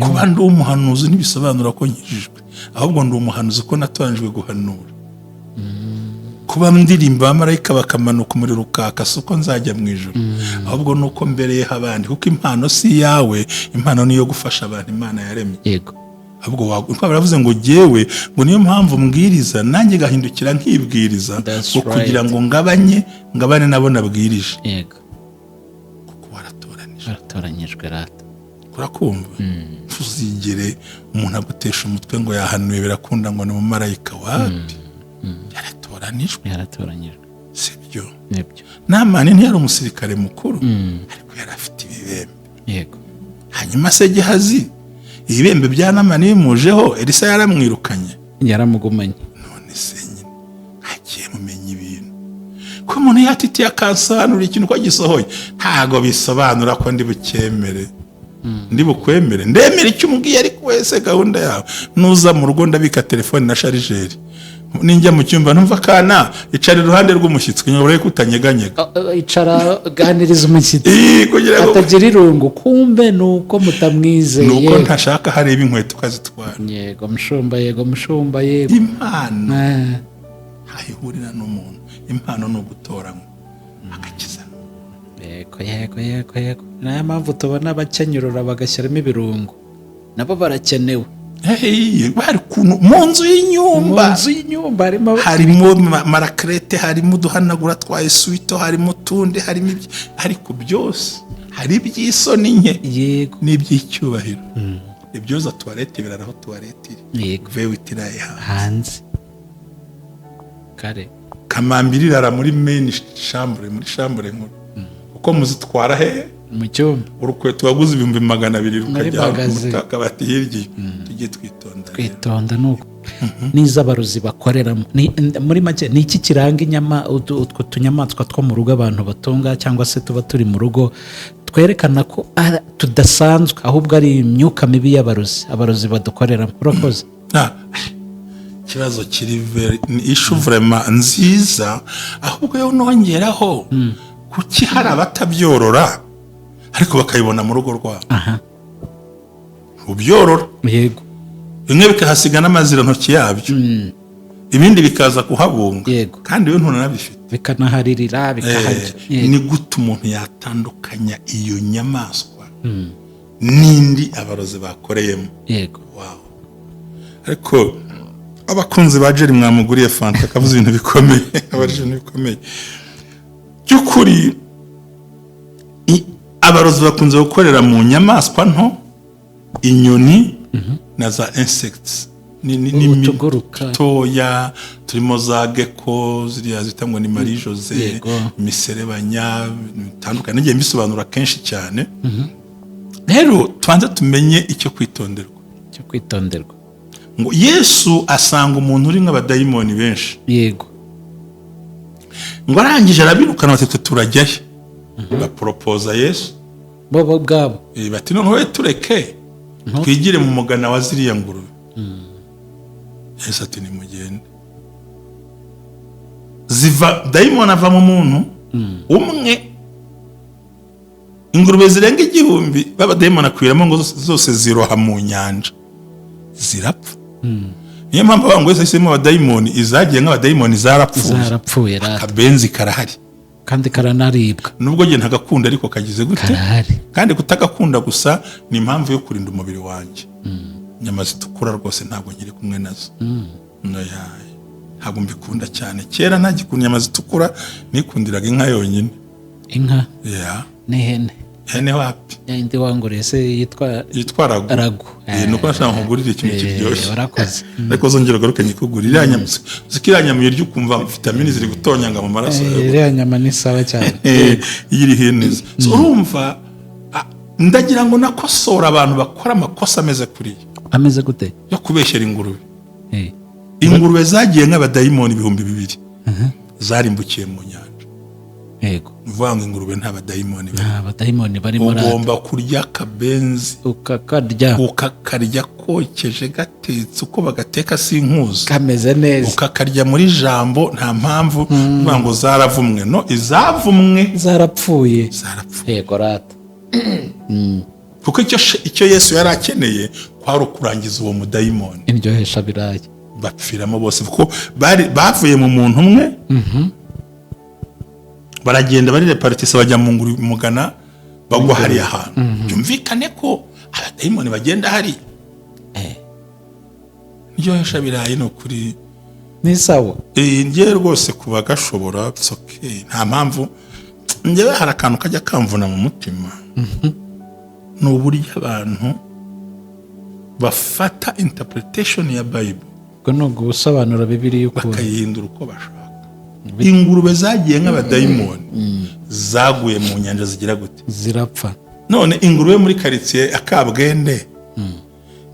Kuba ndi umuhanuzi ntibisobanura ko nkijijwe, ahubwo ndi umuhanuzi ko natoranijwe guhanura. Kuba ndirimba abamarayika bakamanuka, umuriro ukaka, si uko nzajya mu ijuru, ahubwo ni uko mbereyeho abandi, kuko impano si iyawe, impano ni iyo gufasha abantu Imana yaremye. Ahubwo baravuze ngo jyewe ngo niyo mpamvu mbwiriza, nanjye gahindukira nkibwiriza That's ngo kugira right. ngo ngabanye, ngabane nabo nabwirije, kuko waratoranije. Waratoranyijwe rata. Urakumva, ntuzigere umuntu agutesha umutwe ngo yahanuye birakunda, ngo ni umumarayika. Wapi, yaratoranijwe. Yaratoranyijwe. Sibyo? Nibyo. Namani ntiyari umusirikare mukuru, ariko yari afite ibibembe. Hanyuma se Gehazi, ibibembe bya Namani bimujeho, Elisa yaramwirukanye? Yaramugumanye. None se nyine hagiye mumenya ibintu ko umuntu yatitiye akansobanurira ikintu ko gisohoye, ntago bisobanura ko ndi bucyemere, ndi bukwemere. Ndemera icyo umubwiye, ariko wese gahunda yawe, nuza mu rugo ndabika telefone na chargeur, ninjya mu cyumba numva akana icara iruhande rw'umushyitsi kugira ngo urebe ko utanyeganyega. Icara ganiriza umushyitsi. Ii, kugira ngo atagira irungu, kumbe ni uko mutamwizeye. Ni uko ntashaka hareba inkweto ukazitwara. Yego mushumba, yego mushumba, yego. Impano ntaho ihurira n'umuntu, impano ni ugutoranywa agakiza. Yego, niyo mpamvu tubona abakenyurura bagashyiramo ibirungo, nabo barakenewe. Hey, bari kuntu mu nzu mu y'inyumba nzu y'inyumba harimo harimo marakerete, harimo uduhanagura twa essuie-tout, harimo utundi, harimo ibyo, ariko byose hari iby'isoni nke n'iby'icyubahiro. Ibyoza toilette biraraho toilette iri, V8 iraye hanze. Hanze kare. Kamambiri irara muri main chambre, muri chambre nkuru, kuko muzitwara hehe? Mu cyumba. Urukweto waguze 200,000 Muri rukajya magasin. mu kabati hirya. Tujye twitonda rero. Twitonda nuko n'iz'abarozi bakoreramo. Muri make, ni iki kiranga inyama utwo tunyamaswa two mu rugo abantu batunga cyangwa se tuba turi mu rugo, twerekana ko tudasanzwe, ahubwo ari imyuka mibi y'abarozi, abarozi badukoreramo? Urakoze. Ah, ikibazo kiri ni issue vraiment nziza. Ahubwo yo nongeraho, kuki hari abatabyorora ariko bakayibona mu rugo rwabo? Ubyorora, bimwe bikahasiga n'amazirantoki yabyo, ibindi bikaza kuhabunga, kandi we ntunanabifite. Bikanaharirira, bikahajya. Ni gute umuntu yatandukanya iyo nyamaswa n'indi abarozi bakoreyemo? Wow. Ariko abakunzi ba Jerry, mwamuguriye fanta akavuze ibintu bikomeye, abaje ibintu bikomeye by'ukuri. Abarozi bakunze gukorera mu nyamaswa nto, inyoni na za insects, ni Utuguruka. Toya turimo za gecko, ziriya zita ngo ni Marie Jose, imiserebanya bitandukanye. Nagiye mbisobanura kenshi cyane. Rero tubanze tumenye icyo kwitonderwa. Cyo kwitonderwa. Ngo Yesu asanga umuntu uri nk'abadayimoni benshi, ngo arangije arabirukana, bati: "Twe turajyayo." Baporopoza Yesu. Bo ubwabo. Bati: "Noneho we tureke twigire mu mugana wa ziriya ngurube." Yesu ati: "Nimugende." Ziva, dayimoni ava mu muntu umwe, ingurube zirenga 1000 b'abadayimoni akwiramo, ngo zose ziroha mu nyanja zirapfa. Niyo mpamvu abantu wese ahisemo abadayimoni, izagiye nk'abadayimoni zarapfuye. Zarapfuye rata. Akabenzi karahari. Kandi karanaribwa. Nubwo njye ntagakunda, ariko kagize gute? Karahari. Kandi kutagakunda gusa ni impamvu yo kurinda umubiri wanjye. Inyama zitukura rwose ntabwo nkiri kumwe nazo. Oya, ntabwo mbikunda cyane. Kera ntagikunda inyama zitukura, nikundiraga inka yonyine. Inka? Yeah. N'ihene? Ihene wapi. Yindi wanguriye se yitwa? Yitwa ragu. Ragu. Nuko nashaka nkugurire ikintu kiryoshye. Warakoze. Ariko zongera ugaruke nyikugurire iriya nyama. Uzi ko iriya nyama uyirya ukumva vitamini ziri gutonyanga mu maraso yawe. Iriya nyama ni sawa cyane. Iyo irihiye neza. So, urumva, ndagira ngo nakosora abantu bakora amakosa ameze kuriya. Ameze gute? Yo kubeshyera ingurube. Ingurube zagiye nk'abadayimoni 2000 zarimbukiye mu nyanja. Ni ukuvuga ngo ingurube nta badayimoni barimo. Nta badayimoni barimo rata. Ugomba kurya akabenzi, ukakarya, ukakarya kokeje, gatetse uko bagateka sinkuzi, kameze neza, ukakarya muri jambo. Nta mpamvu kuvuga ngo zaravumwe. No, izavumwe zarapfuye. Zarapfuye. Yego rata. Kuko icyo Yesu yari akeneye kwari ukurangiza uwo mudayimoni. Indyohesha birayi. Bapfiramo bose, kuko bari bavuye mu muntu umwe, baragenda bari reparitisa, bajya mu mugana, bagwa hariya hantu. Byumvikane ko abadayimoni bagenda hariya. Ndyohesha birayi, ni ukuri. Ni sawa. Njyewe rwose kuba gashobora, it's okay, nta mpamvu. Njyewe hari akantu kajya kamvuna mu mutima, ni uburyo abantu bafata interpretation ya Bible, Ubwo ni ugusobanura Bibiliya ukuntu. bakayihindura uko bashaka. Ingurube zagiye nk'abadayimoni, zaguye mu nyanja, zigira gute? Zirapfa. None ingurube muri karitsiye Akabwende,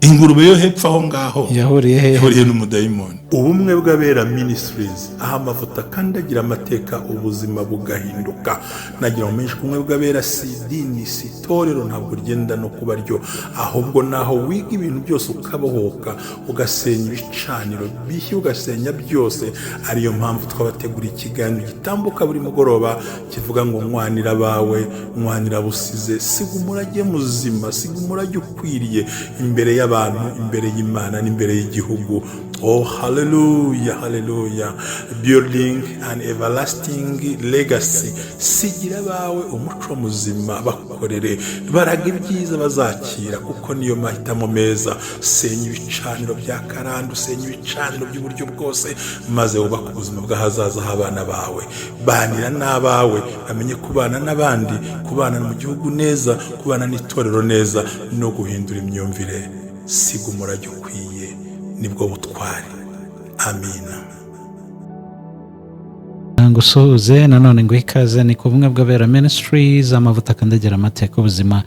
ingurube yo hepfo aho ngaho, Yahuriye hehe? Yahuriye n'umudayimoni. Ubumwe bw'Abera Ministries, aho amavuta kandi agira amateka, ubuzima bugahinduka. Nagira ngo menshi, ubumwe bw'Abera si idini, si itorero, ntabwo ryenda no kuba ryo, ahubwo naho wiga ibintu byose, ukabohoka, ugasenya ibicaniro bishya, ugasenya byose. Ariyo mpamvu twabateguriye ikiganiro gitambuka buri mugoroba kivuga ngo "Nkwanira abawe, nkwanira busize, siga umurage muzima, siga umurage ukwiriye imbere y'abantu, imbere y'Imana n'imbere y'igihugu." Oh, haleluya, haleluya! Building an everlasting legacy. Sigira abawe umuco muzima, bakorere, baraga ibyiza bazakira, kuko niyo mahitamo meza. Senya ibicaniro bya karande, usenya ibicaniro by'uburyo bwose, maze wubake ubuzima bw'ahazaza h'abana bawe. Banira n'abawe, bamenye kubana n'abandi, kubana mu gihugu neza, kubana n'itorero neza, no guhindura imyumvire. Siga umurage ukwiye, nibwo butwari. Amina. Ngo usuhuze nanone, ngo ikaze ni ku Bumwe bw'Abera Ministries, amavuta akandagira amateka, ubuzima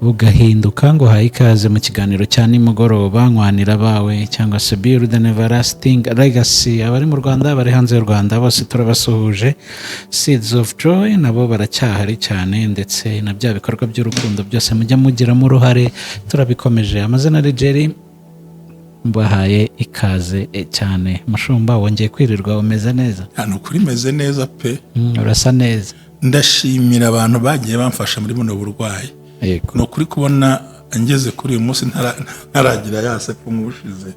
bugahinduka. Ngo haye ikaze mu kiganiro cya nimugoroba, "Nkwanira abawe" cyangwa se "Build an Everlasting Legacy". Abari mu Rwanda, abari hanze y'u Rwanda, bose turabasuhuje. Seeds of Joy nabo baracyahari cyane, ndetse na bya bikorwa by'urukundo byose mujya mugiramo uruhare, turabikomeje. Amazina ari Jerry, mbahaye ikaze cyane. Mushumba, wongeye kwirirwa, umeze neza? Hano kuri meze neza pe. Urasa neza. Ndashimira abantu bagiye bamfasha muri buno burwayi. Ni ukuri, kubona ngeze kuri uyu munsi ntaragira ya sepu nk'ubushize,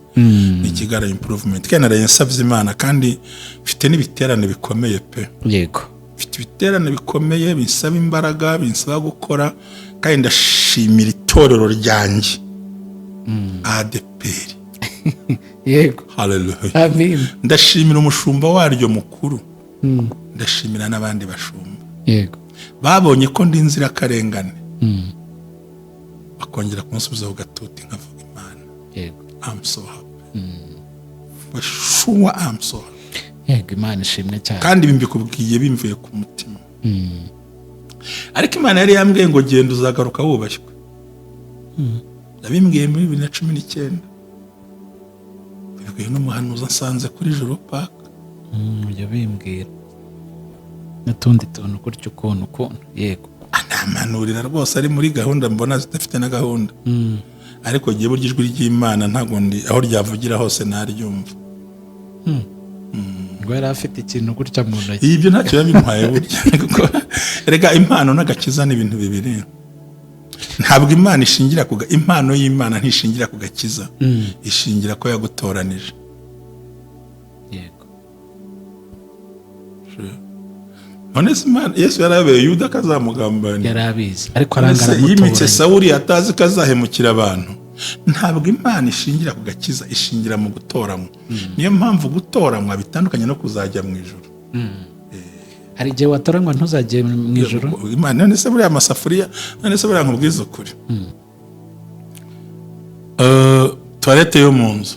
ni ikigaragara improvement, kandi naraye nsabye Imana. Kandi mfite n'ibiterane bikomeye pe. Mfite ibiterane bikomeye binsaba imbaraga, binsaba gukora. Kandi ndashimira itorero ryanjye, ADEPR. Haleluya! Amin. Ndashimira umushumba waryo mukuru, ndashimira n'abandi bashumba babonye ko ndi inzirakarengane, bakongera kunsubiza ku gatuti nkavuga Imana. I'm so happy, for sure, I'm so happy. Yego, Imana ishimwe cyane. Kandi ibi mbikubwiye bimvuye ku mutima. Ariko Imana yari yambwiye ngo "Genda, uzagaruka wubashywe." Nabimbwiye muri 2019, bibwiye n'umuhanuzi nsanze kuri Joro Park. Ujya bimbwira n'utundi tuntu gutyo, ukuntu ukuntu, yego. Anampanurira rwose, ari muri gahunda mbona zidafite na gahunda. Ariko gihe burya ijwi ry'Imana ntabwo ndi aho ryavugira hose naryumva. Ngo yari afite ikintu gutya mu ntoki? Ibyo ntacyo biba bintwaye burya, kuko erega impano n'agakiza ni ibintu bibiri. Ntabwo Imana ishingira ku impano y'Imana ntishingira ku gakiza, ishingira ko yagutoranije. None se Imana, Yesu yarabereye Yuda akazamugambanira? Yari abizi, ariko None aranga se yimitse aramutoranya. Sawuli atazi ko azahemukira abantu? Ntabwo Imana ishingira ku gakiza, ishingira mu gutoranywa. Niyo mpamvu gutoranywa bitandukanye no kuzajya mu ijuru. Hari igihe watoranywa ntuzajye mu ijuru. Imana, none se buriya amasafuriya, none se buriya nkubwize ukuri, toilette yo mu nzu,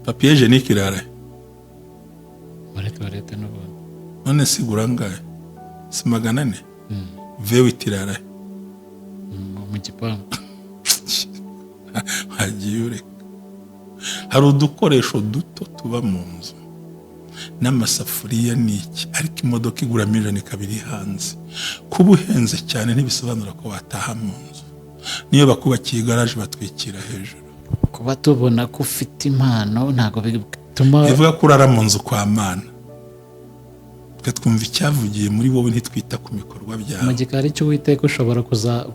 papier hygiénique irara Muri toilette n'ubundi. None se igura angahe? Si 400? V8 irara Mu gipangu. Wagiye ureka. Hari udukoresho duto tuba mu nzu n'amasafuriya n'iki, ariko imodoka igura miliyoni 2 hanze. Kuba uhenze cyane ntibisobanura ko wataha mu nzu. Niyo bakubakiye igaraje, batwikira hejuru. Kuba tubona ko ufite impano ntabwo bituma Bivuga ko urara mu nzu kwa Mana. Twe twumva icyavugiye muri wowe, ntitwita ku bikorwa Mu byawe. gikari cy'Uwiteka ushobora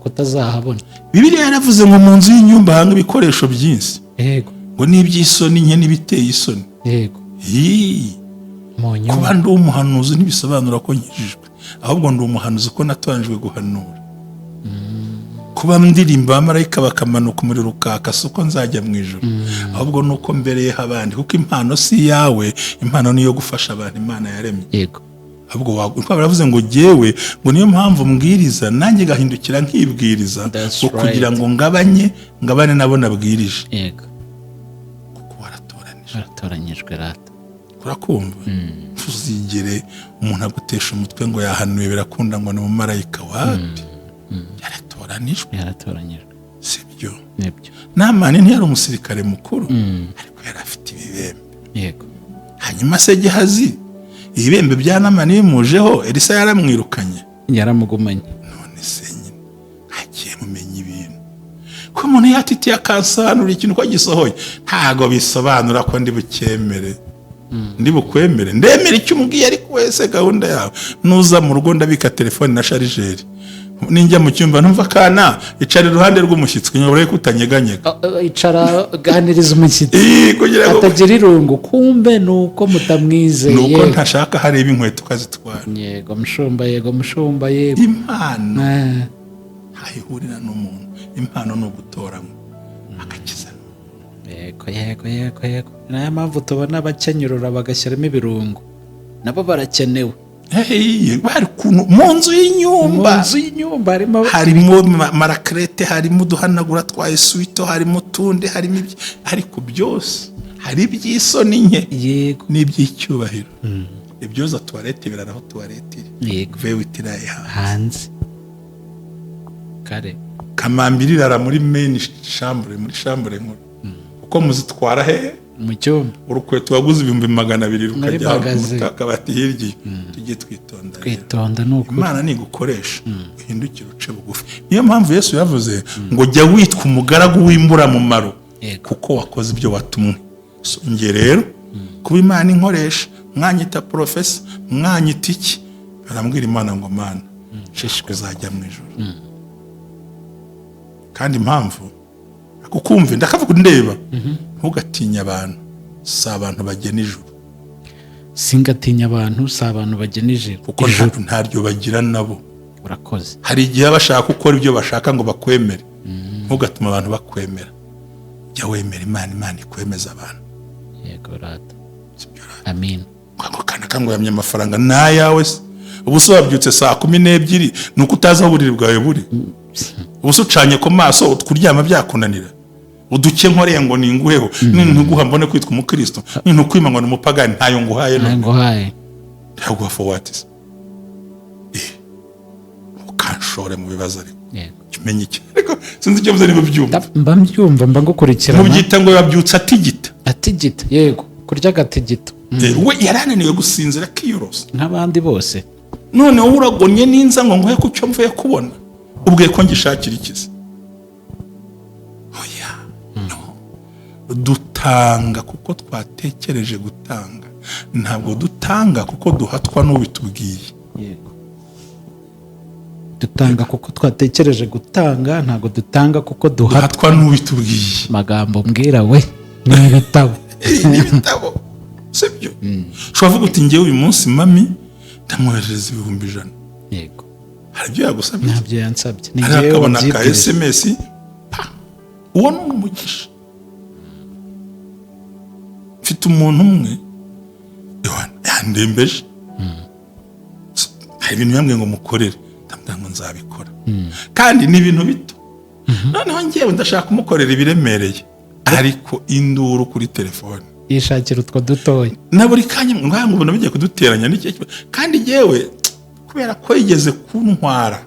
kutazahabona. Bibiliya yaravuze ngo mu nzu y'inyumba hanga ibikoresho byinshi, ngo n'iby'isoni nke n'ibiteye isoni. Hii. Mu Kuba nyumba. ndi umuhanuzi ntibisobanura ko nkijijwe, ahubwo ndi umuhanuzi ko natoranijwe guhanura. Kuba ndirimba abamarayika bakamanuka, umuriro ukaka, si uko nzajya mu ijuru, ahubwo ni uko mbereyeho abandi, kuko impano si iyawe, impano ni iyo gufasha abantu Imana yaremye. Ahubwo baravuze ngo jyewe ngo niyo mpamvu mbwiriza, nanjye gahindukira nkibwiriza, That's ngo kugira right. ngo ngabanye, ngabane nabo nabwirije, kuko waratoranije. Waratoranyijwe rata. Urakumva, ntuzigere umuntu agutesha umutwe ngo yahanuye birakunda, ngo ni umumarayika. Wapi, yaratoranijwe. Yaratoranyijwe. Sibyo? Nibyo. Namani ntiyari umusirikare mukuru, ariko yari afite ibibembe. Hanyuma se Gehazi, ibibembe bya Namani bimujeho, Elisa yaramwirukanye? Yaramugumanye. None se nyine hagiye mumenya ibintu ko umuntu yatitiye akansobanurira ikintu ko gisohoye, ntago bisobanura ko ndi bucyemere, ndi bukwemere. Ndemera icyo umubwiye, ariko wese gahunda yawe, nuza mu rugo ndabika telefone na chargeur, ninjya mu cyumba ntumva akana, icara iruhande rw'umushyitsi kugira ngo urebe ko utanyeganyega. Icara ganiriza umushyitsi. Ii, kugira ngo Atagira irungu, kumbe ni uko mutamwizeye. Ni uko ntashaka hareba inkweto ukazitwara. Yego mushumba, yego mushumba, yego. Impano ntaho ihurira n'umuntu, impano ni ugutoranywa agakiza. Yego, ni nayo mpamvu tubona abakenyurura bagashyiramo ibirungo, nabo barakenewe. Hey, bari kuntu mu nzu Mu y'inyumba nzu y'inyumba harimo harimo ma raclette, harimo uduhanagura twa essuie-tout, harimo utundi, harimo ibyo, ariko byose hari iby'isoni nke n'iby'icyubahiro. Ibyoza toilette birara aho toilette iri, V8 iraye hanze. Hanze kare. Kamambiri irara muri main chambre, muri chambre nkuru, kuko muzitwara he? Mu cyumba. Urukweto waguze 200,000 Muri rukajya magasin. mu kabati hirya iyo. Tujye twitonda rero. Kwitonda ni ukuri. Imana nigukoresha uhindukire uce bugufi. Niyo mpamvu Yesu yavuze ngo jya witwa umugaragu w'imburamumaro, kuko wakoze ibyo watumwe. So, njye rero kuba Imana inkoresha, mwanyita professor, mwanyita iki, barambwira Imana ngo Mana, nshishwe uzajya mu ijuru. Kandi impamvu kukumve ndakavuga ndeba, ntugatinye abantu, si abantu bagena ijuru. Singatinya abantu, si abantu bagena ijuru. Kuko Ijuru. ntaryo bagira nabo. Urakoze. Hari igihe baba bashaka gukora ibyo bashaka ngo bakwemere. Ntugatume abantu bakwemera, jya wemera Imana, Imana ikwemeza abantu. Yego rata. Sibyo rata? Amin. Ako kana kangoyamye amafaranga ni ayawe se? Ubu se wabyutse saa 12, ni uko utazi aho uburiri bwawe buri? Ubu se ucanye ku maso, kuryama byakunanira? Uduke nkoreye ngo ninguheho, nintuguha mbone kwitwa umukristo, nintukwima ngo ni umupagani. Ntayo nguhaye none. Nguhaye. Ntaguha for what se? Ukanshore mu bibazo, ariko umenye iki? Ariko sinzi icyo mvuze niba ubyumva. Mba mbyumva, mba ngukurikirana. Mubyita ngo yabyutse atigita. Atigita, yego, kurya agatigito. We yarananiwe gusinzira akiyorosa. Nk'abandi bose. None wowe uragonnye n'inza ngo nguhe ku cyo mvuye kubona, ubwiye ko ngishakira ikizi? Oya, no. Dutanga kuko twatekereje gutanga, ntabwo dutanga kuko duhatwa n'ubitubwiye. Yego, dutanga kuko twatekereje gutanga, ntabwo dutanga kuko duhatwa. Duhatwa n'ubitubwiye. Amagambo mbwira we ni ibitabo. Ni ibitabo, sibyo? Ushobora kuvuga uti: "Ngewe uyu munsi mami ndamwoherereza 100,000." Hari ibyo yagusabye? Ntabyo yansabye, ni Hari njyewe akabona ka wabyibwirije. SMS pa, uwo ni umugisha. Mfite umuntu umwe, Yohana, yandembeje. Hari ibintu yambwiye ngo mukorere, ndamubwira ngo nzabikora, kandi ni ibintu bito. Noneho ngewe ndashaka kumukorera ibiremereye, ariko induru kuri telefone. Yishakira utwo dutoya. Na buri kanya ngo ngo ubona bigiye kuduteranya n'icyo kibazo. Kandi yewe kubera ko yigeze kuntwara,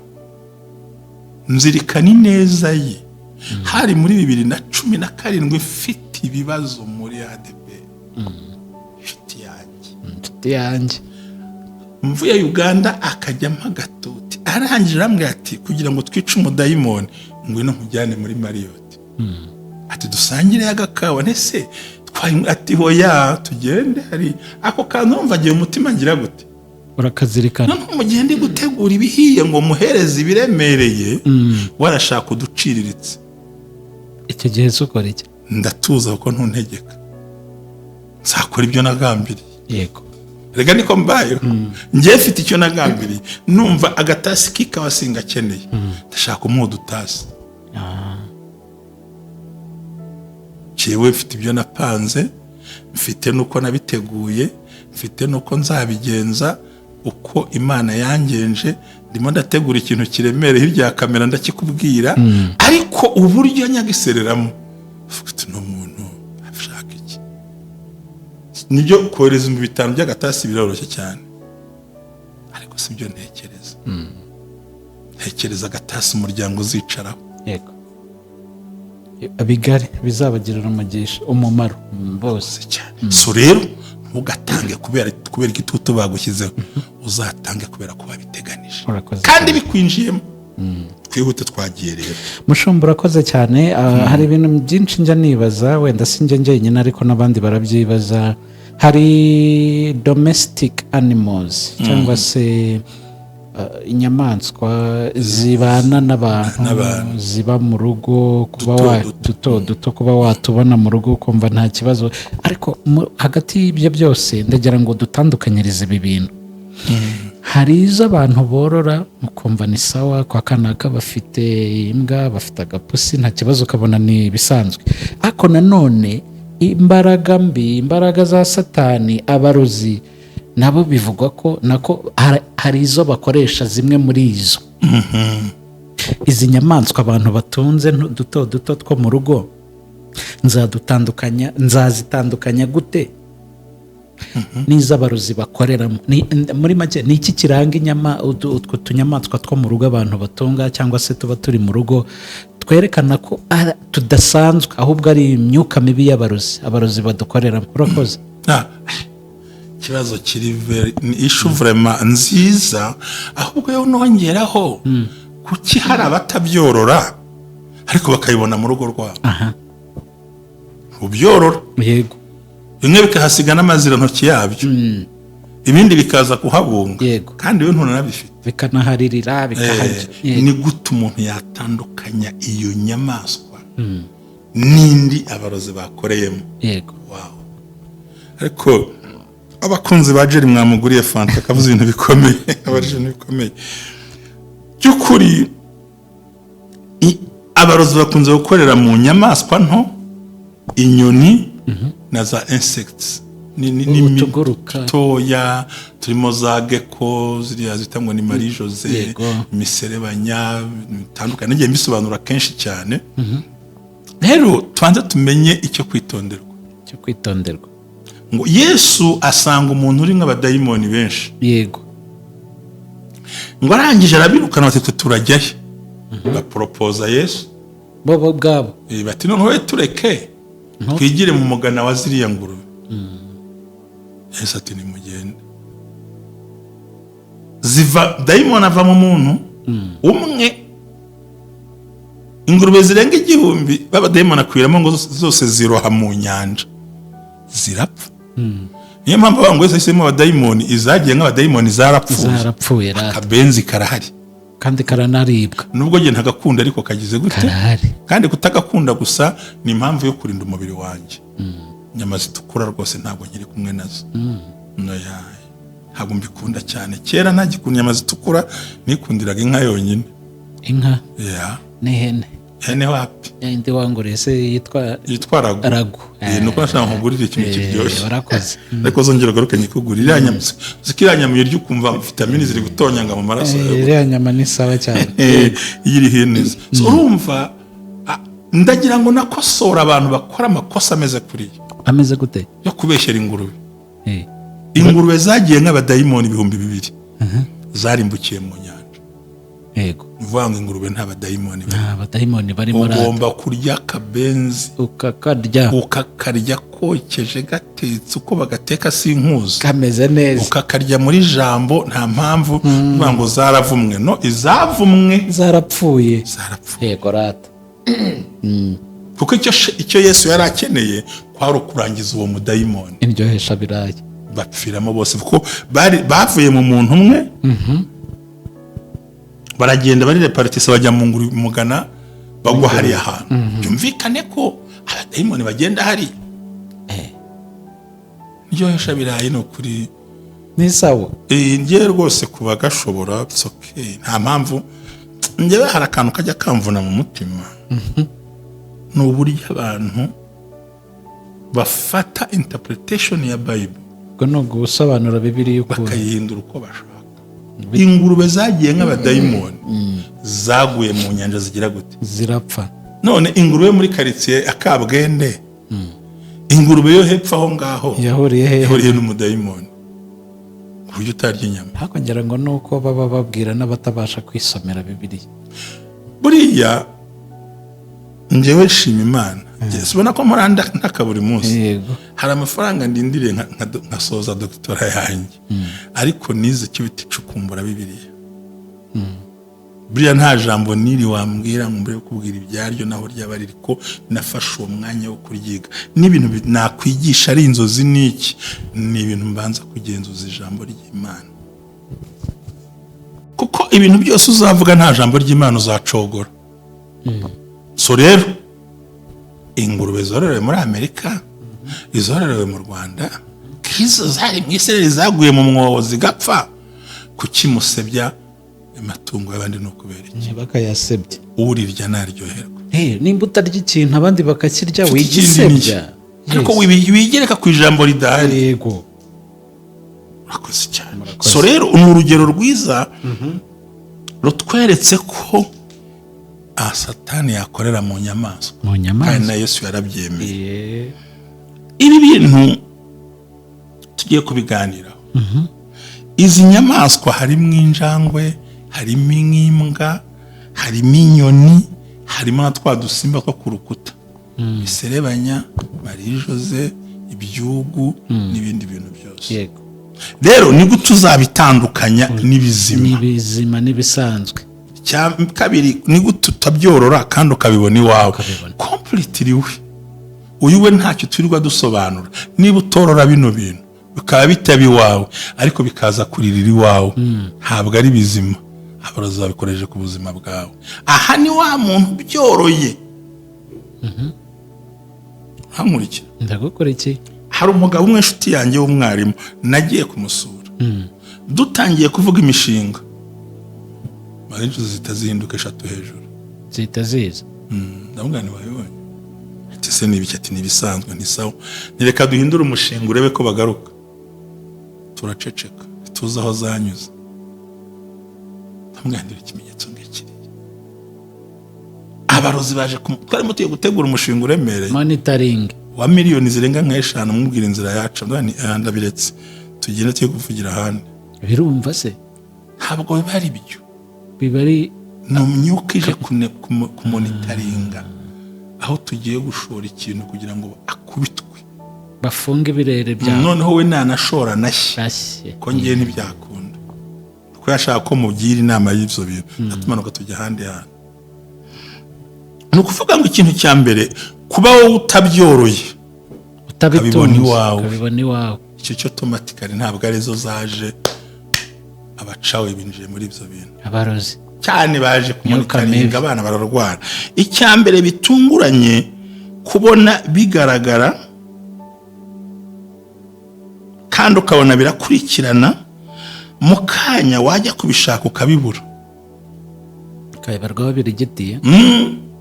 nzirikana ineza ye. Hari muri 2017, mfite ibibazo muri ADEPR, inshuti yanjye. Inshuti yanjye. Mvuye Uganda akajyamo agatuti, arangije arambwira ati: "Kugira ngo twice umudayimoni, ngwino nkujyane muri Marriott." Ati: "Dusangire agakawa." Ntese ati: "Hoya, tugende." Hari ako kantu urumva agiye umutima ngira gute. Urakazirikana. Noneho mu gihe ndi gutegura ibihiye ngo muhereze ibiremereye, warashaka uduciriritse. Icyo gihe se ukora iki? Ndatuza, kuko ntuntegeka, nzakora ibyo nagambiriye. Rega niko mbayeho. Njyewe mfite icyo nagambiriye, numva agatasi k'ikawa singakeneye, ndashaka umuha udutasi. Njyewe mfite ibyo napanze, mfite n'uko nabiteguye, mfite n'uko nzabigenza, uko Imana yangenje. Ndimo ndategura ikintu kiremereye hirya ya kamera, ndakikubwira, ariko uburyo nyagisereramo, uvuga uti: "Uno muntu ashaka iki?" Nibyo, kohereza 5000 by'agatasi biroroshye cyane, ariko si byo ntekereza. Ntekereza agatasi umuryango uzicaraho. Yego, bigari bizabagirira umugisha, umumaro bose. Cyane. So rero ntugatange kubera igitutu bagushyizeho, uzatange kubera ko wabiteganije Urakoze kandi bikwinjiyemo. Twihute, twagiye rero. Mushumba, urakoze cyane. Hari ibintu byinshi njya nibaza, wenda si njye njyenyine ariko n'abandi barabyibaza. Hari domestic animals cyangwa se inyamaswa zibana n'abantu, N'abantu. ziba mu rugo, kuba Duto wa duto. Duto duto, kuba watubona mu rugo ukumva nta kibazo. Ariko hagati y'ibyo byose ndagira ngo dutandukanyirize ibi bintu. Hari izo abantu borora ukumva ni sawa, kwa kanaka bafite imbwa, bafite agapusi, nta kibazo, ukabona ni ibisanzwe. Ariko nanone imbaraga mbi, imbaraga za Satani, abarozi nabo bivugwa ko nako hari izo bakoresha, zimwe muri izo. Izi nyamaswa abantu batunze duto duto two mu rugo, nzadutandukanya, nzazitandukanya gute n'iz'abarozi bakoreramo? Muri make, ni iki kiranga utwo tunyamaswa two mu rugo abantu batunga cyangwa se tuba turi mu rugo, twerekana ko tudasanzwe, ahubwo ari imyuka mibi y'abarozi, abarozi badukoreramo? Urakoze. Ikibazo kiri ni issue vraiment nziza. Ahubwo yo nongeraho, kuki hari abatabyorora ariko bakabibona mu rugo rwabo? Ubyorora, bimwe bikahasiga n'amazirantoki yabyo, ibindi bikaza kuhabunga, kandi we ntunanabifite. Bikanaharirira, bikahajya. Ni gute umuntu yatandukanya iyo nyamaswa n'indi abarozi bakoreyemo? Wow. Ariko abakunzi ba Jerry, mwamuguriye fanta, akavuze ibintu bikomeye, abaje ibintu bikomeye by'ukuri. Abarozi bakunze gukorera mu nyamaswa nto, inyoni na za insects, ni Utuguruka. Dutoya turimo za gecko, ziriya zita ngo ni Marie Jose, imiserebanya bitandukanye. Nagiye mbisobanura kenshi cyane. Rero tubanze tumenye icyo kwitonderwa. Cyo kwitonderwa. Ngo Yesu asanga umuntu uri nk'abadayimoni benshi, ngo arangije arabirukana, bati: "Twe turajyayo?" Baporopoza Yesu. Bo ubwabo. Bati: "Noneho we tureke twigire mu mugana wa ziriya ngurube." Yesu ati: "Nimugende." Ziva, dayimoni ava mu muntu umwe, ingurube zirenga 1000 b'abadayimoni akwiramo, ngo zose ziroha mu nyanja zirapfa. Niyo mpamvu abantu wese yahisemo abadayimoni, izagiye nk'abadayimoni zarapfuye. Zarapfuye rata. Akabenzi karahari. Kandi karanaribwa. Nubwo njye ntagakunda, ariko kagize gute? Karahari. Kandi kutagakunda gusa ni impamvu yo kurinda umubiri wanjye. Inyama zitukura rwose ntabwo nkiri kumwe nazo. Oya, ntabwo mbikunda cyane. Kera ntagikunda inyama zitukura, nikundiraga inka yonyine. Inka? Yeah. N'ihene? Ihene wapi. Yindi wanguriye se yitwa? Yitwa ragu. Ragu. Nuko nashaka nkugurire ikintu kiryoshye. Warakoze. Ariko zongera ugaruke nyikugurire iriya nyama. Uzi ko iriya nyama uyirya ukumva vitamini ziri gutonyanga mu maraso yawe. Iriya nyama ni sawa cyane. Iyo irihiye neza. So, urumva, ndagira ngo nakosora abantu bakora amakosa ameze kuriya. Ameze gute? Yo kubeshyera ingurube. Ingurube zagiye nk'abadayimoni 2000 zarimbukiye mu nyanja. Ni ukuvuga ngo ingurube nta badayimoni barimo. Nta badayimoni barimo rata. Ugomba kurya akabenzi. Ukakarya. Ukakarya kokeje, gatetse, uko bagateka sinkuzi. Kameze neza. Ukakarya muri jambo. Nta mpamvu kuvuga ngo zaravumwe. No, izavumwe zarapfuye. Zarapfuye. Yego rata. Kuko icyo Yesu yari akeneye kwari ukurangiza uwo mudayimoni. Indyohesha birayi. Bapfiramo bose, kuko bari bavuye mu muntu umwe, baragenda bari répartis, bajya mu mugana, bagwa hariya hantu. Byumvikane ko abadayimoni bagenda hariya. Ndyohesha birayi, ni ukuri. Ni sawa. Njyewe rwose kuba gashobora, it's okay, nta mpamvu. Njyewe hari akantu kajya kamvuna mu mutima, ni uburyo abantu bafata interpretation ya Bible, Ubwo ni ugusobanura Bibiliya ukuntu bakayihindura uko bashaka. Ingurube zagiye nk'abadayimoni, zaguye mu nyanja, zigira gute? Zirapfa. None ingurube muri karitsiye akabwende, ingurube yo hepfo aho ngaho, Yahuriye hehe? yahuriye n'umudayimoni ku buryo utarya inyama? Ariko ngira ngo ni uko baba babwira n'abatabasha kwisomera Bibiliya. Buriya njyewe nshima Imana. Ubona ko mpora ntaka buri munsi. Hari amafaranga ndindiriye nkasoza doctorat yanjye, ariko nize icyo bita icukumbura Bibiliya. Buriya nta jambo niri wambwira ngo mbere yo kubwira ibyaryo naho ryaba riri, ko nafashe uwo mwanya wo kuryiga. N'ibintu nakwigisha ari inzozi n'iki, ni ibintu mbanza kugenzuza ijambo ry'Imana, kuko ibintu byose uzavuga nta jambo ry'Imana uzacogora. So rero ingurube zororewe muri Amerika, izororewe mu Rwanda, nk'izo zari mu Isirayeli zaguye mu mwobo zigapfa, kuki musebya amatungo y'abandi? Ni ukubera iki? Bakayasebye. Urirya naryoherwa. Hey, nimba utarya ikintu abandi bakakirya, Ikindi ni iki? wigisebya. Ariko wigereka ku ijambo ridahari. Urakoze cyane. So rero ni urugero rwiza rutweretse ko Satani yakorera mu nyamaswa, Mu kandi nyamaswa. na Yesu yarabyemeye. Ibi bintu tugiye kubiganiraho, izi nyamaswa harimo injangwe, harimo imbwa, harimo inyoni, harimo na twa dusimba two ku rukuta, iserebanya, marijose, ibyugu n'ibindi bintu byose. Rero ni gute uzabitandukanya n'ibizima? N'ibizima n'ibisanzwe. Icya kabiri, ni gute utabyorora kandi ukabibona iwawe? Ukabibona. Completely, we uyu we ntacyo twirirwa dusobanura. Niba utorora bino bintu bikaba bitaba iwawe, ariko bikaza kuririra iwawe, ntabwo ari bizima, abarozi babikoresheje ku buzima bwawe. Aha ni wa muntu byoroye nkankurikira. Ndagukora iki? Hari umugabo umwe, inshuti yanjye w'umwarimu, nagiye kumusura, dutangiye kuvuga imishinga, marinshi zihita zihinduka eshatu hejuru. Zihita ziza. Ndavuga nti: "Wabibonye?" Ati: "Se ni ibiki?" Ati: "Ni ibisanzwe." Ni sawa, nireka duhindure umushinga urebe ko bagaruka. Turaceceka, ntituzi aho zanyuze. Ndamubwira ikimenyetso ngikiriya, abarozi baje twarimo tugiye gutegura umushinga uremereye Monitoring. wa miliyoni zirenga nk'eshanu. Mubwira inzira yacu, ndavuga nti: "Ah, ndabiretse, tugende tujye kuvugira ahandi." Birumva se? Ntabwo biba ari byo. Biba ari Ni imyuka ije kumonitoringa aho tugiye gushora ikintu kugira ngo akubitwe. Bafunge ibirere byawe. Noneho we nanashora nashye. Bashye. Ko ngiye ntibyakunda, kuko yashaka ko mugira inama y'ibyo bintu, atumanuka tujya ahandi hantu. Ni ukuvuga ngo ikintu cya mbere, kuba wowe utabyoroye, Utabitunze, ukabibona iwawe. Ukabibona iwawe. Icyo cyo automatically ntabwo arizo zaje, abacawe binjiye muri ibyo bintu. Abarozi. Cyane, baje kumonitoringa. Mibi. Abana bararwara. Icya mbere bitunguranye kubona bigaragara kandi ukabona birakurikirana, mu kanya wajya kubishaka ukabibura. Ukabibarwaho birigitiye.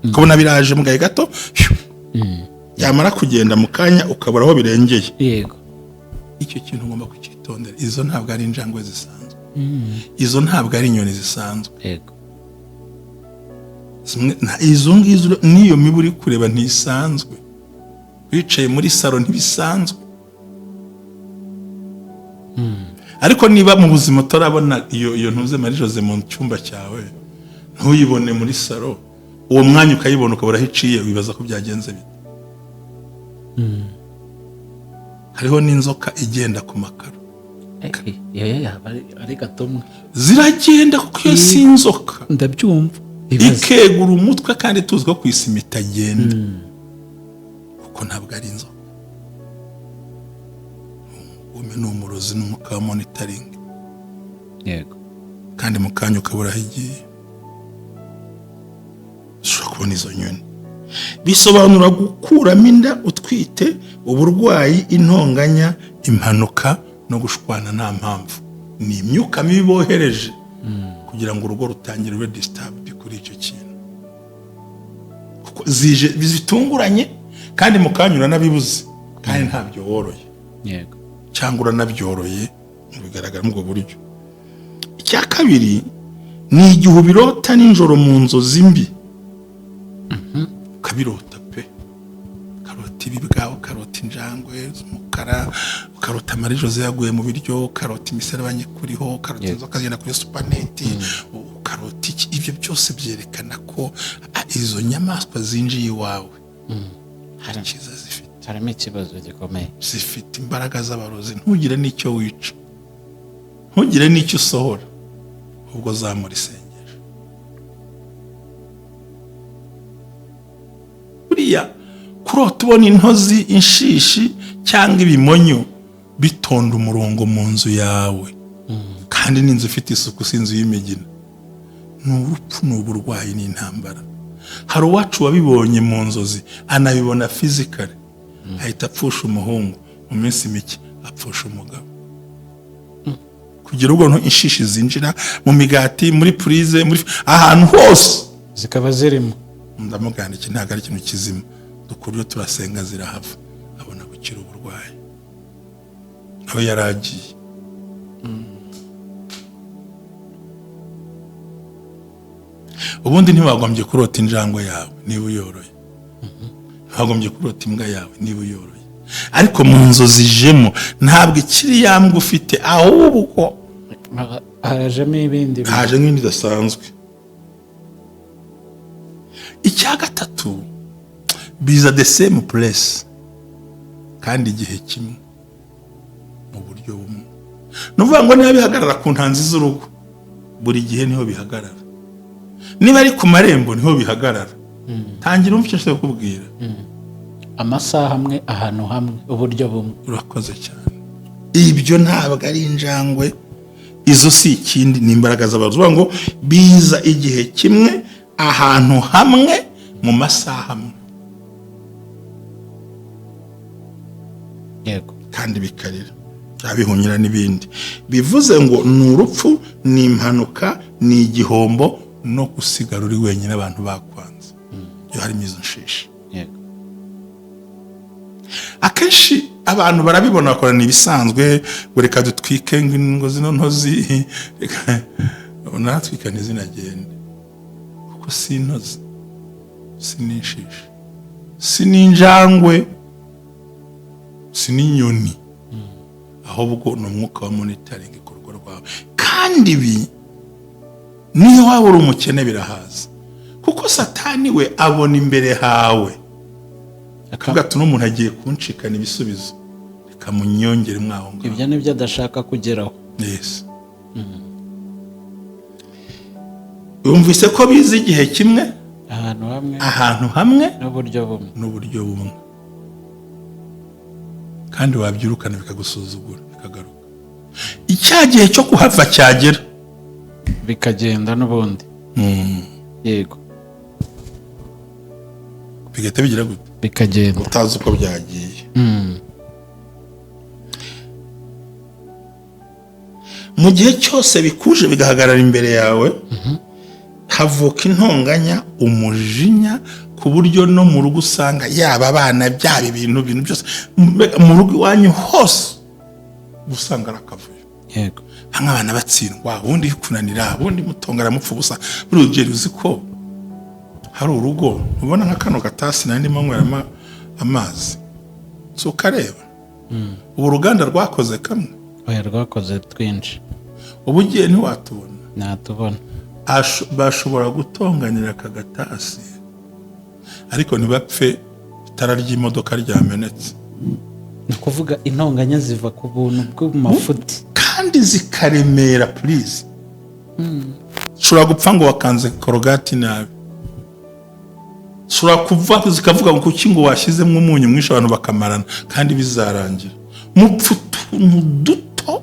Ukabona biraje mu gahe gato, phew, byamara kugenda mu kanya ukabura aho birengeye. Icyo kintu ugomba kucyitondera. Izo ntabwo ari injangwe zisanzwe, izo ntabwo ari inyoni zisanzwe. Izo ngizo n'iyo mibu uri kureba ntisanzwe. Wicaye muri salo, ntibisanzwe. Ariko niba mu buzima utarabona iyo ntuze Marie Jose mu cyumba cyawe, ntuyibone muri salo, uwo mwanya ukayibona ukabura aho iciye, wibaza ko byagenze bite? Hariho n'inzoka igenda ku makaro. Iyo yaba ari gatomwe. Ziragenda, kuko iyo si inzoka. Ndabyumva. Ibaze. Ikegura umutwe, kandi tuzi ko ku isima itagenda, kuko ntabwo ari inzoka. Ubugome, ni umurozi, n'umwuka wa monitoring. Kandi mu kanya ukabura aho igiye. Ushobora kubona izo nyoni, bisobanura gukuramo inda utwite, uburwayi, intonganya, impanuka no gushwana nta mpamvu. Ni imyuka mibi bohereje kugira ngo urugo rutangire rube disturbed kuri icyo kintu, kuko zije zitunguranye, kandi mu kanya uranabibuze, kandi ntabyo woroye, cyangwa uranabyoroye, bigaragara muri ubwo buryo. Icya kabiri ni igihe ubirota nijoro mu nzozi mbi, ukabirota pe, ukarota ibibwa, ukarota injangwe z'umukara, ukarota Marie Jose yaguye mu biryo, ukarota imiserebanya ikuriho, ukarota inzoka zigenda kuri supaneti, ukarota iki. Ibyo byose byerekana ko izo nyamaswa zinjiye iwawe nta cyiza zifite. Harimo ikibazo gikomeye. Zifite imbaraga z'abarozi. Ntugire n'icyo wica, ntugire n'icyo usohora, ubwo zamura isengesho. Buriya kurota ubona intozi, inshishi cyangwa ibimonyo bitonda umurongo mu nzu yawe, kandi n'inzu ifite isuku, si inzu y'imigina, ni urupfu, ni uburwayi, ni intambara. Hari uwacu wabibonye mu nzozi, anabibona physically, ahita apfusha umuhungu, mu minsi mike apfusha umugabo, kugira ubwo inshishi zinjira mu migati, muri purize, muri ahantu hose. Zikaba zirimo. Ndamugana, iki ntabwo ari ikintu kizima, dukora ibyo, turasenga, zirahava, abona gukira uburwayi aho yari agiye. Ubundi ntiwagombye kurota injangwe yawe niba uyoroye, ntiwagombye kurota imbwa yawe niba uyoroye, ariko mu nzozi ijemo, ntabwo ikiri ya mbwa ufite, ahubwo Hajemo ibindi bintu. Haje nk'indi idasanzwe. Icya gatatu, biza the same place kandi igihe kimwe, mu buryo bumwe. Ni ukuvuga ngo niba bihagarara ku ntanzi z'urugo, buri gihe niho bihagarara. Niba ari ku marembo, niho bihagarara. Tangira umva icyo nshaka kukubwira. Amasaha amwe, ahantu hamwe, uburyo bumwe. Urakoze cyane. Ibyo ntabwo ari injangwe, izo si ikindi, ni imbaraga z'abantu. Uvuga ngo biza igihe kimwe, ahantu hamwe, mu masaha amwe, kandi bikarira, byaba bihunyira n'ibindi. Bivuze ngo ni urupfu, ni impanuka, ni igihombo no gusigara uri wenyine abantu bakwanze, iyo harimo izo nshishi. Akenshi abantu barabibona, bakora ibisanzwe, ngo reka dutwike ngo zino ntozi, reka natwika ntizinagende, kuko si intozi, si n'inshishi, si n'injangwe, si n'inyoni, ahubwo ni umwuka wa monitoring ku rugo rwawe. Kandi ibi niyo waba uri umukene birahaza, kuko Satani we abona imbere hawe, akavuga ati: "Uno muntu agiye kunshikana ibisubizo, reka munyongere mwaho ngaho." Ibyo ni byo adashaka kugeraho. Yes. Wumvise ko biza igihe kimwe, ahantu hamwe, ahantu hamwe, n'uburyo bumwe, n'uburyo bumwe, kandi wabyirukana bikagusuzugura, bikagaruka. Icya gihe cyo kuhava cyagera, bikagenda n'ubundi. Yego. Bigahita bigira gute? Bikagenda. Utazi uko byagiye. Mu gihe cyose bikuje bigahagarara imbere yawe, havuka intonganya, umujinya, ku buryo no mu rugo usanga yaba abana, byaba ibintu byose, mbega mu rugo iwanyu hose usanga ari akavuyo. Bamwe abana batsindwa, ubundi kunanira, ubundi mutongana mupfa ubusa. Buri rugero, uzi ko hari urugo ubona nka kano gatasi nari ndimo nyweramo amazi, si ukareba ubu uruganda rwakoze kamwe? Oya, rwakoze twinshi. Ubu ugiye ntiwatubona. Natubona. Bashobora gutonganira aka gatasi, ariko ntibapfe itara ry'imodoka ryamenetse. Ni ukuvuga intonganya ziva ku buntu bw'amafuti. Kandi zikaremera. Please, ushobora gupfa ngo wakanze Colgate nabi, ushobora kuva zikavuga ngo kuki ngo washyizemo umunyu mwinshi, abantu bakamarana kandi bizarangira mupfa utuntu. Utuntu duto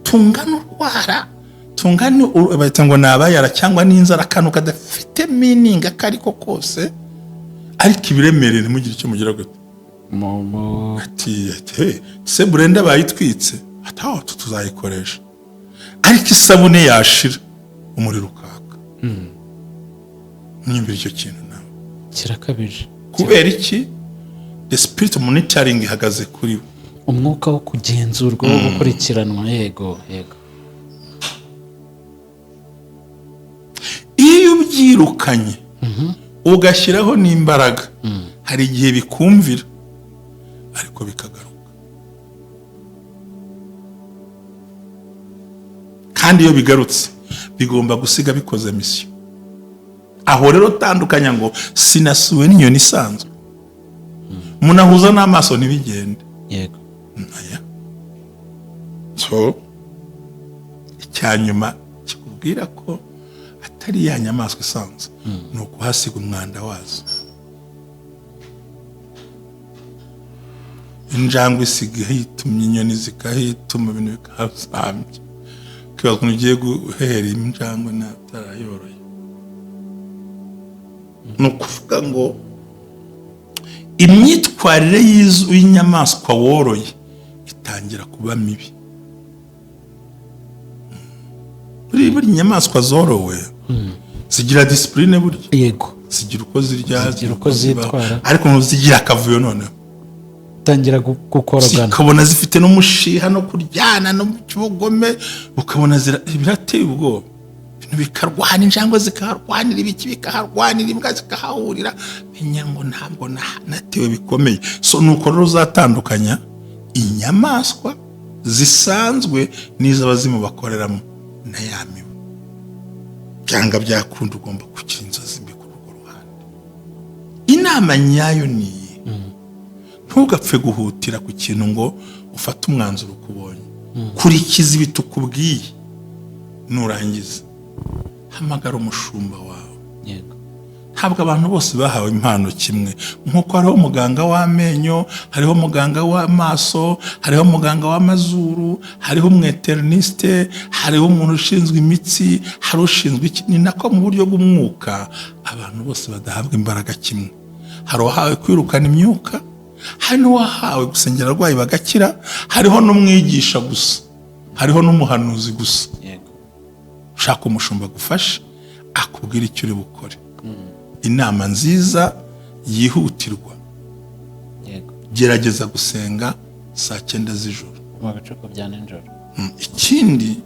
tungana urwara, tungana bahita ngo ni abayara cyangwa n'inzara, akantu kadafite meaning ako ariko kose, ariko ibiremereye ntimugire icyo mugira gute. Ati "Hey, se blender bayitwitse?" Ati aho tuzayikoresha, ariko isabune yashira umuriro ukaka. Mwiyumvira icyo kintu nawe? Kirakabije. Kubera iki? The spirit monitoring ihagaze kuri we. Umwuka wo kugenzurwa, wo gukurikiranwa, yego. Iyo ubyirukanye ugashyiraho n'imbaraga, hari igihe bikumvira ariko bikagaruka. Kandi iyo bigarutse bigomba gusiga bikoze mission. Aho rero tandukanya ngo sinasuwe n'inyoni isanzwe, munahuza n'amaso ntibigende. Aya. So icya nyuma kikubwira ko atari ya nyamaswa isanzwe ni ukuhasiga umwanda wazo. Injangwe isiga ihitumye, inyoni zikahituma, ibintu bikahazambya, ukibaza ukuntu ugiye guhera injangwe utarayoroye. Ni ukuvuga ngo imyitwarire y'inyamaswa woroye itangira kuba mibi. Buri inyamaswa zorowe zigira discipline burya. Zigira uko zirya, Zigira uko zibaho. zitwara. Ariko zigira akavuyo noneho. Tangira gukorogana. Zikabona zifite n'umushiha no kuryana no mu cy'ubugome, ukabona birateye ubwoba, ibintu bikarwana, injangwe zikaharwanira, ibiki bikaharwanira, imbwa zikahahurira. Menya ngo ntabwo natewe bikomeye. So nuko rero uzatandukanya inyamaswa zisanzwe n'iz'abazimu bakoreramo na ya mibu. Byanga byakunda ugomba kugira inzozi mbi kuri urwo ruhande. Inama nyayo ni iyi: ntugapfe guhutira ku kintu ngo ufate umwanzuro ukubonye. Kurikiza ibi tukubwiye, nurangiza hamagara umushumba wawe. Ntabwo abantu bose bahawe impano kimwe. Nk'uko hariho umuganga w'amenyo, hariho umuganga w'amaso, hariho umuganga w'amazuru, hariho umweteriniste, hariho umuntu ushinzwe imitsi, hari ushinzwe iki, ni nako mu buryo bw'umwuka abantu bose badahabwa imbaraga kimwe. Hari uwahawe kwirukana imyuka, hari n'uwahawe gusengera abarwayi bagakira, hariho n'umwigisha gusa, hariho n'umuhanuzi gusa. Ushaka umushumba agufashe, akubwira icyo uri bukore. Inama nziza yihutirwa: gerageza gusenga saa 9 z'ijoro, mu bicuku bya nijoro. Ikindi,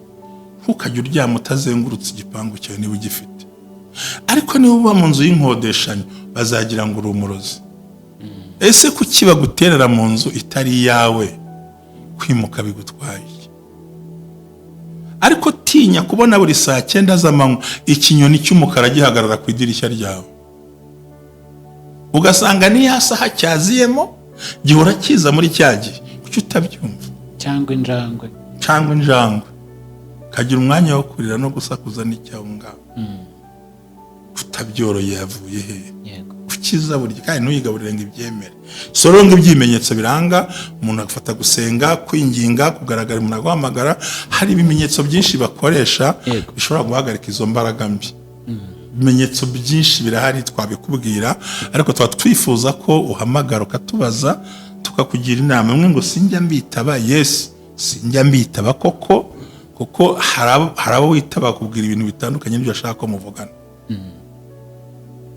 ntukajye uryama utazengurutse igipangu cyawe niba ugifite. Ariko niba uba mu nzu y'inkodeshanyo, bazagira ngo uri umurozi. Ese kuki baguterera mu nzu itari iyawe? Kwimuka bigutwaye iki? Ariko tinya kubona buri saa 9 z'amanywa ikinyoni cy'umukara gihagarara ku idirishya ryawe, ugasanga niya saha cyaziyemo gihora kiza muri cya gihe. Kuki utabyumva? Cyangwa injangwe. Cyangwa injangwe kagira umwanya wo kurira no gusakuza n'icyaho ngaho. Utabyoroye yavuye he? Kukiza buri kandi ntuyigaburire ngo ibyemere. So rero ngo ibimenyetso biranga umuntu agafata gusenga, kwinginga, kugaragara umuntu aguhamagara, hari ibimenyetso byinshi bakoresha bishobora guhagarika izo mbaraga mbi. Ibimenyetso byinshi birahari twabikubwira, ariko tuba twifuza ko uhamagara ukatubaza tukakugira inama. Imwe ngo sinjya mbitaba. Yes, sinjya mbitaba koko, kuko hari abo witaba bakubwira ibintu bitandukanye n'ibyo ashaka ko muvugana.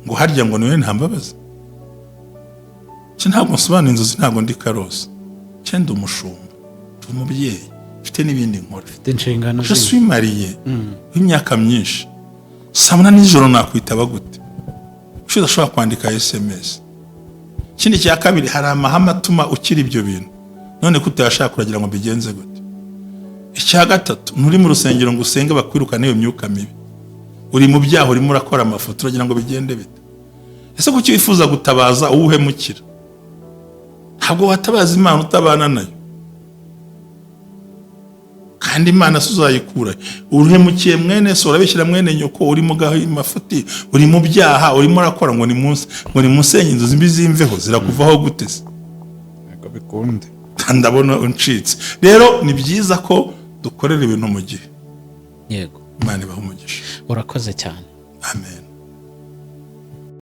Ngo harya ngo niwe nta mbabazi. Ntabwo nsobanura inzozi, ntabwo ndi karosi, cyenda umushumba, ndi umubyeyi, mfite n'ibindi nkora. Ufite inshingano Je zindi. suis marié w'imyaka myinshi. Saa 8 z'ijoro nakwitaba gute? Kuki udashobora kwandika SMS? Ikindi cya kabiri, hari amahame atuma ukira ibyo bintu. None ko utayashaka uragira ngo mbigenze gute? Icya gatatu, nturi mu rusengero ngo usenge bakwirukane iyo myuka mibi. Uri mu byaha, urimo urakora amafoto, uragira ngo bigende bite? Ese kuki wifuza gutabaza uwo uhemukira? Ntabwo watabaza Imana utabana nayo, kandi Imana se uzayikura? Uhemukiye mwene so, urabishyira mwene nyoko, uri mu mafuti, uri mu byaha, urimo urakora ngo ni munsi, ngo ni musenye inzu mbi zimveho. Zirakuvaho gute se? Ntabwo bikunde. Ndabona uncitse. Rero ni byiza ko dukorera ibintu mu gihe. Imana ibaha umugisha. Urakoze cyane. Amen.